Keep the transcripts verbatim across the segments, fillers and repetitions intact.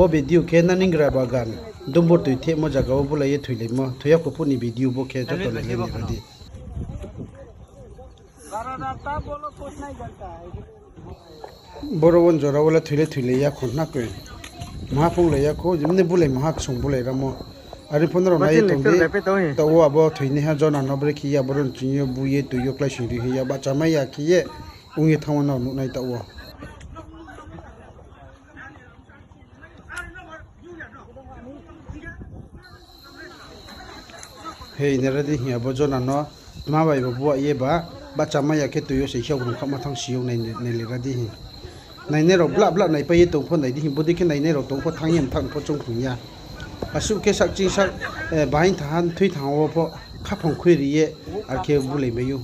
Bo video khe Naningra Bagan, Dumbur Tui thehmo zaga wo bulai ye thoilaimo, thoi ya kho phuh ni video bo khe joto nai ye nai ra di. Boro wo jora wo le thoi le thoilai ya kho hna koi. Maha phunglai ya kho, jemni bulai maha ksung bulai ramo. Are pho nrao nai ye tong di. Taoh wo abo thoinaiha Jona no brekhe ye abo ron ching yo bu ye tui yo kláising ri hing ya bahchamai ya khe ye ong ye thanngmo no nuhnai taoh wo. Hei, nai ra di hing abo Jona no tma bai bo buah ye ba, bahchamai ya khe tui yo se hiaokrung khaohma thanng si ou nai, nailai ra di hing. Nainai rao blah blah naipai ye tong pho nai di hing, bodei khe nainai rao tong pho thanng ye mthaoh pho choung krung ya. Asuh khe sakching sak, eh, bahaing thanng ha, thui thanng wo pho khaphang khui ri ye, are khe bulai mai ou,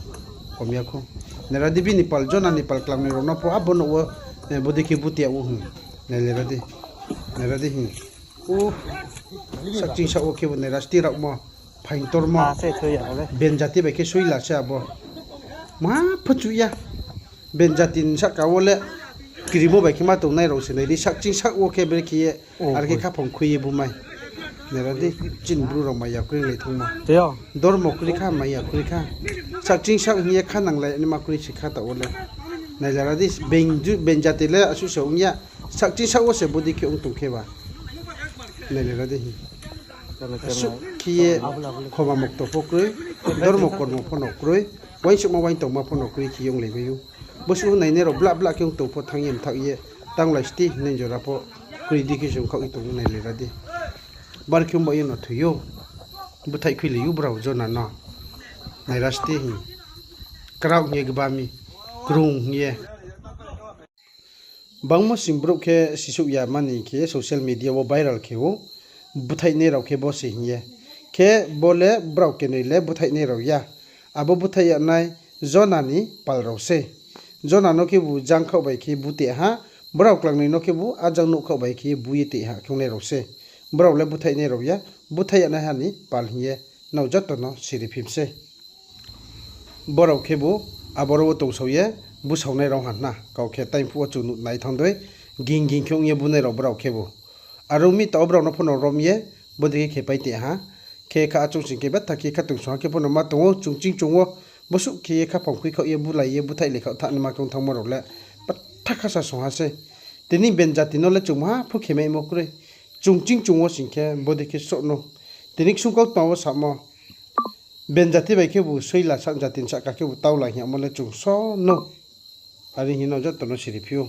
kom ya khou. Nai ra di bini pal, Jona ni pal klangnoi rao no pho abo nouh wo, eh, bodei khe bute yag ou hing. Nailai ra di. Nai ra di hing. Sakching sak wo khebu nai ra sti raohmo, phaingtormo. Ben jati bai khe soila se abo. Ma pho chuh ya. Ben jati ni sahka wo le krimo bai khe ma tongnai rao se nai di, sakching sak wo khe brekhe ye, are khe khaphang khui ye bumai. Nai ra di, chini Bru rao maya kringlai thanngmo. Dormo kri kha, maya kri kha. Sakching sak hing ye kha nanglai naima kri se kha taoh wo le. Nailai ra di, ben jati le asuh se ong ya. Sakching sak wo se bodei khe ong tong khe ba. Nailai ra di hing. Asuh khe ye khoma mokto pho kroi, dormo kormo pho no kroi, uaingsouhma uaing tongma pho no kroi khe ye onglai mai ou. Bosuh nainai rao blah blah khe ong tong pho thanng ye mthaoh ye, tanglai sti hing nai jora pho kroi di khe se ong khaoh ye tong ou, nailai ra di. Bar khe ong ba ye no thoi ou. Búthaih khuilai ou brao Jona no. Nai ra sti hing. Kraoh hing ye gba mi. Krung hing ye. Bangmo sing brouh khe sisouh ya mani khe social media wo viral khe ou, búthaihnai rao khe bo se hing ye. Khe bo le brao kenoi le búthaihnai rao ya. Abo búthaih yagnai Jona ni pal rao sei. Jona no khebu jang khaoh bai khe bu teh ha, brao klangnoi no khebu ajang nouhkhaoh bai khe bu ye teh ha khe ongnai rao sei. Brao le búthaihnai rao ya, búthaih yagnaiha ni pal hing ye nrao joto no siri phim sei. Brao khebu aboro wo tongsao ye busaonai rao ha hna, kau khe taingphuh wo chung nuh nai thanng dei, ging ging khe ong ye bunai rao brao khebu. Are ong mi taoh wo brao no pho no rom ye, bodei khe khepai teh ha. Khe kha achung sing khe betha khe khatungsung ha khe pho no ma tong ou, chung ching chung wo, bosuh khe ye khaphang khuikhaoh ye bulai ye búthaihlai khaoh thanng naima khe ong thanngmo rao le, betha kha sa song ha sei. Tini ben jati no le chung maha pho khemaimo kroi. Chung ching chung wo sing khe bodei khe sroh no. Tini ksung kautma wo samo. Ben jati bai khebu soila sa jati ni sahka khebu taula hing yamo le chung sroh no. Are hing no joto no siri phi ou.